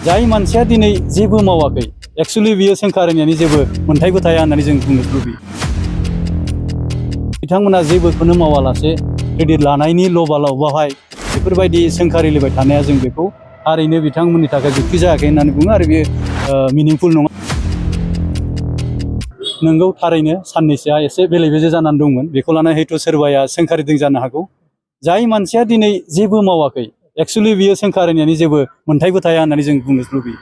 जाय मानसिया दिनै जेबो मावाखै एक्चुअली बियो सोंखारिनायनि जेबो मोनथायबो थाया होननानै जों बुंनो लुबैयो। बिथांमोना जेबोखौनो मावालासे क्रेडिट लानायनि लबावहाय बेफोरबायदि सोंखारिलिबाय थानाया जों बेखौ थारैनो बिथांमोननि थाखाय जुक्ति जायाखै होननानै बुङो आरो बेयो मिनिंफुल नङा। नोंगौ थारैनो साननैसोआ एसे बेले बेजे जानानै दंमोन, बेखौ लानानै हयथ' सोरबाया सोंखारिदों जानो हागौ। जाय मानसिया दिनै जेबो मावाखै एक्चुअली बियो सोंखारिनायनि जेबो मोनथायबो थाया होननानै जों बुंनो लुबैयो।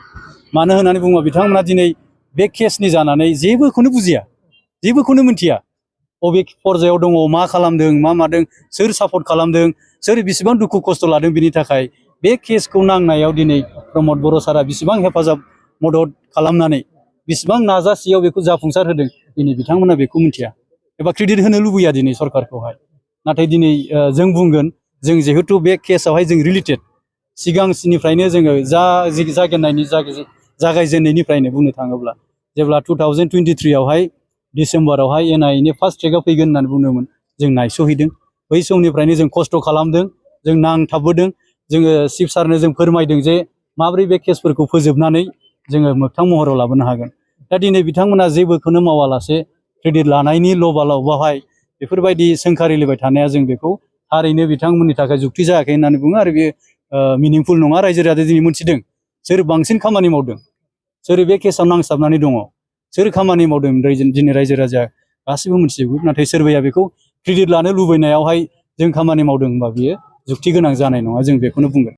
मानो होननानै बुङोबा बिथांमोना दिनै बे केसनि जानानै जेबोखौनो बुजिया, जेबोखौनो मिथिया। बबे पर्जायाव दङ, मा खालामदों, मा मादों, सोर सापर्ट खालामदों, सोर बेसेबां दुखु खस्थ' लादों बिनि थाखाय बे केसखौ नांनायाव दिनै प्रमद बर' सारा बेसेबां हेफाजाब मदद खालामनानै बेसेबां नाजासेयाव बेखौ जाफुंसार होदों दिनै बिथांमोना बेखौ मिथिया एबा क्रेडिट होनो लुबैया दिनै सरकारखौहाय। नाथाय दिनै जों बुंगोन, जों जिहेथु बे केसआवहाय जों रिलेटेड सिगांनिफ्रायनो जोङो जागायजेननायनिफ्रायनो बुंनो थाङोब्ला जेब्ला 2023आवहाय डिसेम्बरावहाय एनआइएनि फार्स्ट ट्रेकआव फैगोन होननानै बुंदोंमोन, जों नायस'हैदों। बै समनिफ्रायनो जों खस्थ' खालामदों, जों नांथाबबोदों, जोङो चिफ सारनो जों फोरमायदों जे माबोरै बे केसफोरखौ फोजोबनानै जोङो मोगथां महराव लाबोनो हागोन। दा दिनै बिथांमोना जेबोखौनो मावालासे क्रेडिट लानायनि लबावहाय बेफोरबायदि सोंखारिलिबाय थानाया जों बेखौ थारैनो बिथांमोननि थाखाय जुक्ति जायाखै होननानै बुङो आरो बेयो मिनिंफुल नङा। रायजो राजाया दिनै मोनथिदों सोर बांसिन खामानि मावदों, सोर बे केसआव नांसाबनानै दङ, सोर खामानि मावदों दिनै रायजो राजाया गासैबो मिथिजोबो। नाथाय सोरबाया बेखौ क्रेडिट लानो लुबैनायावहाय जों खामानि मावदों होनबा बियो जुक्ति गोनां जानाय नङा, जों बेखौनो बुंगोन।